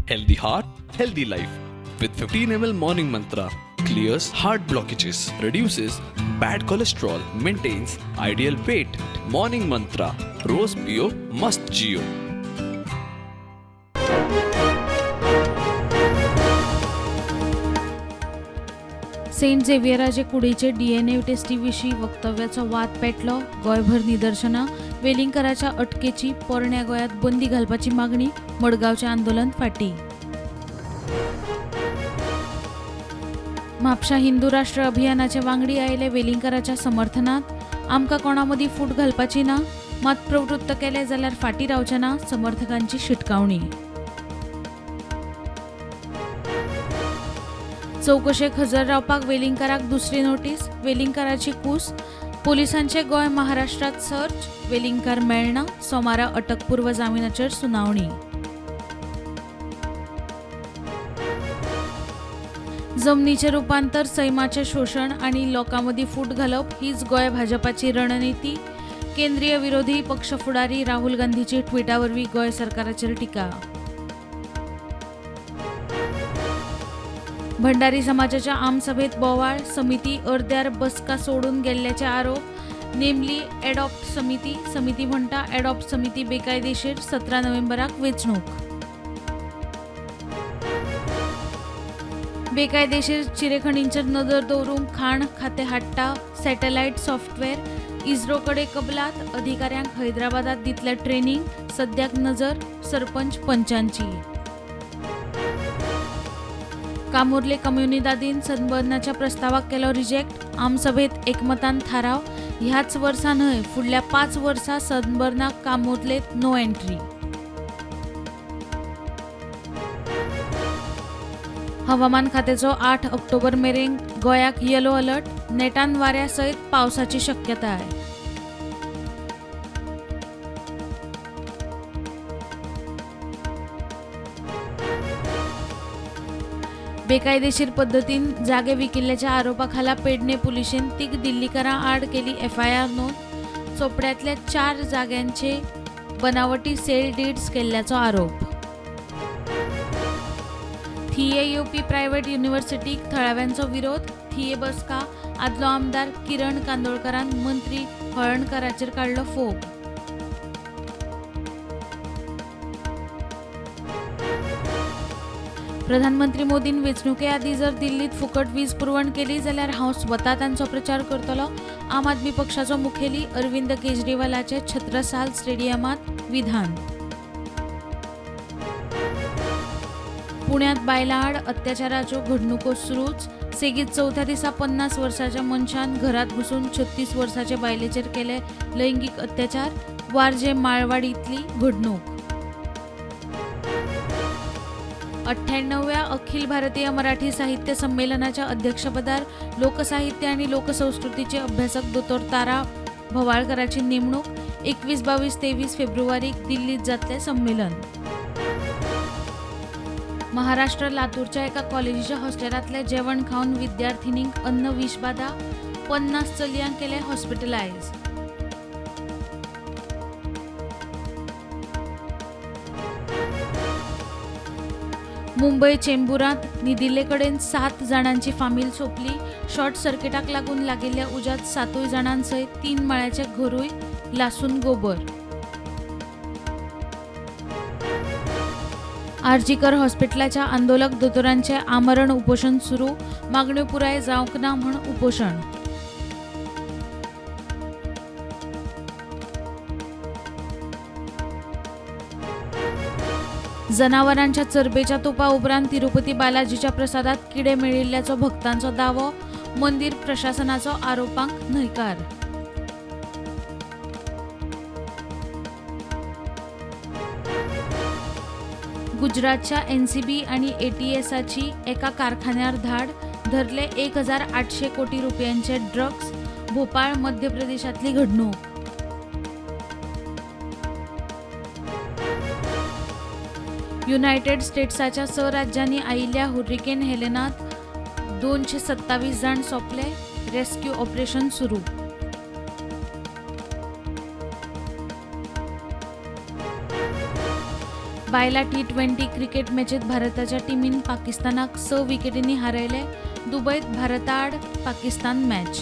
Healthy heart, healthy life. With 15 ml Morning Mantra, clears heart blockages, reduces bad cholesterol, maintains ideal weight. Morning Mantra, Rose Pio, Must Jio. Saint झेवियराचे कुडीचे DNA टेस्टीविशीं वक्तव्याचो वाद पेटलो. गोंयभर निदर्शनां. वेलिंगकाराच्या अटकेची, पोरण्या गोंयांत बंदी घालपाची मागणी. मडगांवचें आंदोलन फाटीं. म्हापशा हिंदू राष्ट्र अभियानाचे वांगडी आयले वेलिंगकाराच्या समर्थनात. आमकां कोणा मदीं फूट घालपाची ना, मात प्रवृत्त केले जाल्यार फाटीं रावचे ना, समर्थकांची शिटकावणी. चवकशेक हजर रावपाक वेलिंगकाराक दुसरी नोटीस. वेलिंगकाराची कूस. पोलिसांचे गोंय महाराष्ट्रात सर्च. वेलिंगकार मेळना. सोमारा अटकपूर्व जामिनाचेर सुनावणी. जमनीचें रुपांतर, सैमाचें शोशण आनी लोकां मदीं फूट घालप हीच गोंय भाजपाची रणनिती. केंद्रीय विरोधी पक्ष फुडारी राहुल गांधीची ट्विटा वरवीं गोंय सरकाराचेर टिका. भंडारी समाजाच्या आमसभेत बोवाळ. समिती अर्द्यार बसका सोडून गेल्ल्याचे आरोप. नेमली एडॉप्ट समिती. समिती म्हणटा एडॉप्ट समिती बेकायदेशीर. 17 नोव्हेंबराक वेंचणूक. बेकायदेशीर चिरेखणींचेर नदर दवरूंक खाण खातें हाडटा सॅटलायट सॉफ्टवॅर. इस्रो कडेन कबलात. अधिकाऱ्यांक हैदराबादात दितले ट्रेनिंग. सद्याक नजर सरपंच पंचांची. कामुर्ले कम्युनिदादीन सनबर्नाच्या प्रस्तावाक केलो रिजेक्ट. आमसभेत एकमतान थाराव. ह्याच वर्सा न्हय, फुडल्या 5 वर्सां सनबर्नाक कामुर्लेत नो एंट्री. हवामान खात्याचो 8 ऑक्टोबर मेरेन गोंयाक येलो अलर्ट. नेटान वाऱ्या सयत पावसाची शक्यताय. बेकायदेशीर पद्दतीन जागे विकिल्ल्याच्या आरोपाखाला पेडणे पुलिशेन 3 दिल्लीकारां आड केली एफआयआर नोंद. चोपड्यांतल्या 4 जाग्यांचे बनावटी सेल डीड्स केल्ल्याचो आरोप. थिये येवपी प्रायव्हेट युनिव्हर्सिटीक थळाव्यांचो विरोध. थिये बसका. आदलो आमदार किरण कांदोळकारान मंत्री हळर्णकाराचेर काडलो फोग. प्रधानमंत्री मोदीन वेंचणुके आदीं जर दिल्लीत फुकट वीज पुरवण केली जाल्यार हांव स्वता तांचो प्रचार करतलो. आम आदमी पक्षाचो मुखेली अरविंद केजरीवालाचे छत्रसाल स्टेडियमांत विधान. पुण्यांत बायलां आड अत्याचाराच्यो घडणुको सुरूच. सेगीत चवथ्या दिसा 50 वर्साच्या मनशान घरांत घुसून 36 वर्साचे बायलेचेर केले लैंगीक अत्याचार. वारजे माळवाडींतली घडणूक. 98व्या अखिल भारतीय मराठी साहित्य संमेलनाच्या अध्यक्षपदार लोकसाहित्य आणि लोकसंस्कृतीचे अभ्यासक दोतोर तारा भवाळकराची नेमणूक. 21, 22, 23 फेब्रुवारीक दिल्लीत जातलें संमेलन. महाराष्ट्र लातूरच्या एका कॉलेजीच्या हॉस्टेलांतलें जेवण खावन विद्यार्थिनींक अन्न विषबादा. 50 चलयांक केले हॉस्पिटलायज. मुंबय चेंबुरांत न्हिदिल्ले कडेन 7 जाणांची फामील सोंपली. शॉर्ट सर्किटाक लागून लागिल्ल्या उज्यांत 7 जाणांसयत 3 माळ्याचें घरूय लासून गोबर. आरजीकर हॉस्पिटलाच्या आंदोलक दोतोरांचें आमरण उपोशण सुरू. मागण्यो पुराय जावंक ना म्हूण उपोशण. जनावरांच्या चरबेच्या तुपा उपरांत तिरुपती बालाजीच्या प्रसादात किडे मेळिल्ल्याचो भक्तांचो दावो. मंदीर प्रशासनाचो आरोपांक न्हयकार. गुजरातच्या एनसीबी आणि एटीएसाची एका कारखान्यार धाड. धरले 1800 कोटी रुपयांचे ड्रग्ज. भोपाळ मध्य प्रदेशातली घडणूक. युनायटेड स्टेट्साच्या 6 राज्यांनी आयिल्ल्या हुर्रिकेन हेलेनात 227 जाण सोंपले. रेस्क्यू ऑपरेशन सुरू. बायला T20 क्रिकेट मॅचीत भारताच्या टिमीन पाकिस्तानाक 6 विकेटींनी हारयले. दुबयत भारताआड पाकिस्तान मॅच.